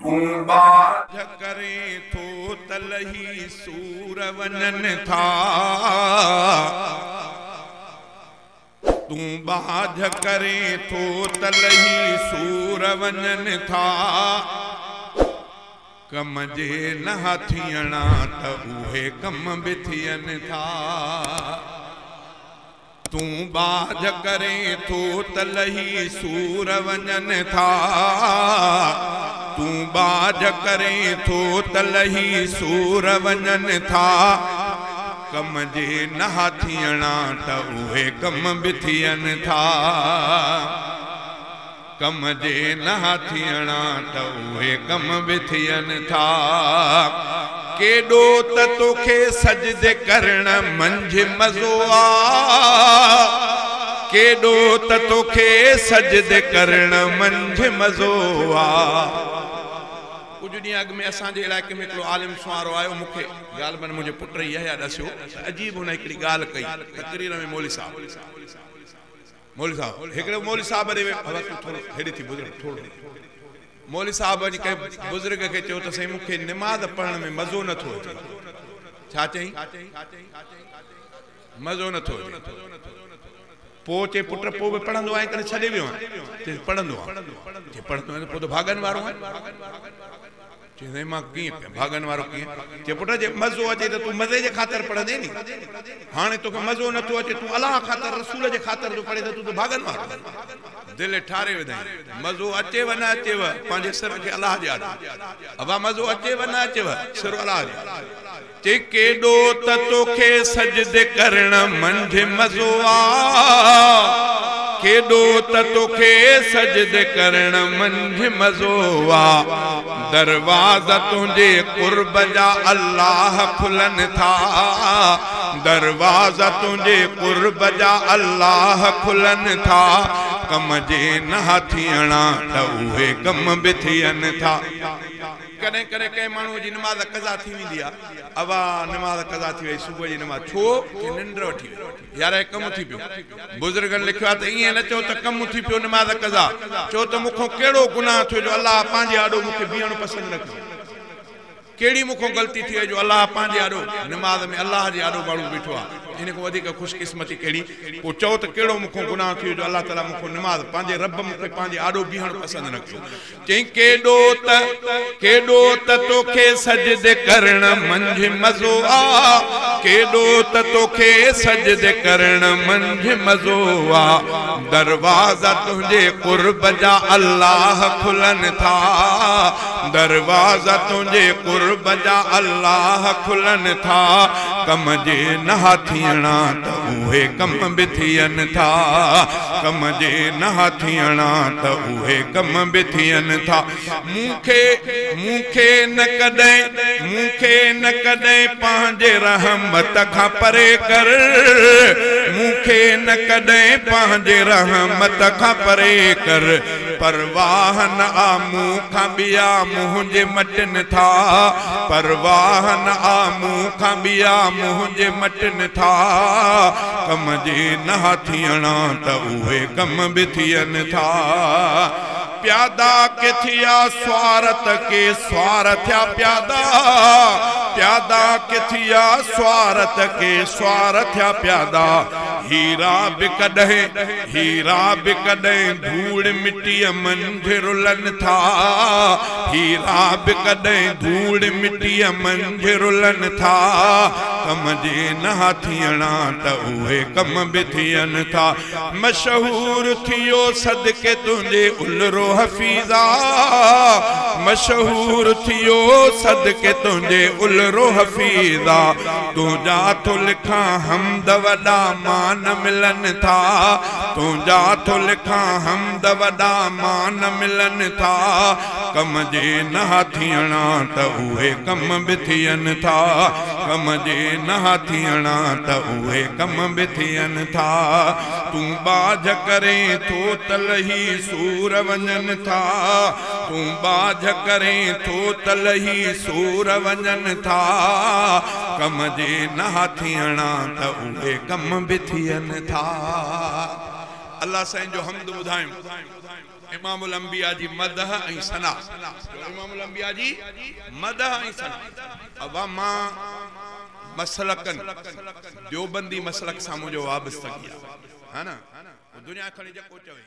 तूं बाझ करें थो त लही सूर वञनि था। तूं बाझ करें थो त लही सूर वञनि था। कम जे न थियणा त उहे कम बि थियनि था। तूं बाझ करें थो त लही सूर वञनि था। तूं बाझ करें थो त लही सूर वञनि था। कम जे न थियणा त उहे कम बि थियनि था। कम जे न थियणा त उहे कम बि थियनि था। केॾो त तोखे सजदे करण मंझ मज़ो आ। केॾो त तोखे सजदे करण मंझ मज़ो आ। कुझु ॾींहं अॻु में असांजे इलाइक़े में हिकिड़ो आलिम सुवारो आयो। मूंखे ॻाल्हि मुंहिंजे पुट इहा ॾसियो। अजीब हुन हिकिड़ी ॻाल्हि कई तकरीर में। मौलवी साहिबु हिकिड़ो मौलवी साहिबु ॾे थोरो हेॾे थी बुज़ुर्ग थोरो मौलवी साहिबु वञी कंहिं बुज़ुर्ग खे चयो त साईं मूंखे निमाज़ पढ़ण में मज़ो नथो अचे। छा चई? मज़ो नथो अचे। पोइ चए पुट पोइ बि पढ़ंदो आहीं कॾहिं छॾे वियो आहीं? चए पढ़ंदो आहियां। चए पढ़ंदो आहीं पोइ त भाॻनि वारो आहीं। चए साईं मां कीअं भाॻनि वारो कीअं? चए पुट जे मज़ो अचे त तूं मज़े जे ख़ातिर पढ़ंदे नी। हाणे तोखे मज़ो नथो अचे, तूं अलाह ख़ातिर रसूल जे ख़ातिर थो पढ़े त तूं त भाॻनि वारो। दिलि ठारे विधाई। मज़ो अचेव न अचेव पंहिंजे सिर खे अलाह जे आॾो। अबा मज़ो अचेव न अचेव सिर अलाह जे। चए केॾो त तोखे सजदे करण मंझ मज़ो आ। केॾो त तोखे सजदे करण मंझ मज़ो आ। दरवाज़ा तुंहिंजे क़ुर्ब जा अल्लाह खुलनि था। दरवाज़ा तुंहिंजे क़ुर्ब जा अल्लाह खुलनि था। कम जे न थियणा त उहे कम बि थियनि था। कॾहिं कॾहिं कंहिं माण्हूअ जी नमाज़ कज़ा थी वेंदी आहे। अवा नमाज़ कज़ा थी वई सुबुह जी नमाज़, छो? निंड वठी वई। यार कमु थी पियो। बुज़ुर्गनि लिखियो आहे त ईअं न चओ त कमु थी पियो नमाज़ कज़ा, चओ त मूंखां कहिड़ो गुनाह थियो जो अलाह पंहिंजे आॾो मूंखे बीहणु पसंदि न कयो। कहिड़ी मूंखां ग़लती थी वई जो अलाह पंहिंजे आॾो नमाज़ में अलाह जे आॾो माण्हू बीठो आहे। इन खां वधीक ख़ुशकिस्मती कहिड़ी? पोइ चओ त कहिड़ो मूंखां गुनाह थियो जो अलाह ताला मूंखां नमाज़ पंहिंजे रब मूंखे पंहिंजे आॾो बीहणु पसंदि न कयो। चई केॾो त तोखे सजदे करण मंझ मज़ो आ। केॾो त तोखे सजदे करण मंझ मज़ो आ। दरवाज़ा तुंहिंजे क़ुर्ब जा अल्लाह खुलनि था। दरवाज़ा तुंहिंजे क़ुर्ब जा अल्लाह खुलनि था। कम जे न थियणा त उहे कम बि थियनि था। कम जे न थियणा त उहे कम बि थियनि था। मूंखे न कॾहिं पंहिंजे रहमत खां परे कर। मूंखे न कॾहिं पंहिंजे रहमत खां परे कर। परवाह न आ मूंखां ॿिया मुंहिंजे मटनि था। परवाह न आ मूंखां ॿिया मुंहिंजे मटनि था। कम जे न थियणा त उहे कम बि थियनि था। प्यादा के थिया स्वारत के स्वार थिया प्यादा। प्यादा के थिया स्वारत के स्वार थिया प्यादा। हीरा बि कॾहिं धूड़ मिटीअ मंझ रुलनि था। हीरा बि कॾहिं धूड़ मिटीअ मंझ रुलनि था। कम जे न थियणा त उहे कम बि थियनि था। मशहूर थियो सदके तुंहिंजे उलरो हफीज़ा। मशहूर थियो सदके तुंहिंजे उलरो हफीज़ा। तुंहिंजा थो लिखां हमद वॾा मान मिलनि था। तुंहिंजा थो लिखां हमद वॾा मान मिलनि था। कम जे न थियणा त उहे कम बि थियनि था। कम जे न थियणा त उहे कम बि थियनि था। तूं बाझ करें थो त लही सूर वञनि था। तूं बाझ करें थो त लही सूर वञनि था। कम जे न थियणा त उहे कम बि थियनि था। अलाह साईं जो हम्द ॿुधायूं। इमामुल अंबिया जी मदह ऐं सना। इमामुल अंबिया जी मदह ऐं सना। अबा मां मसलकन देवबंदी मसलक सां मुंहिंजो वाबस्तगी आहे, हा न? दुनिया खणी जेको चवे।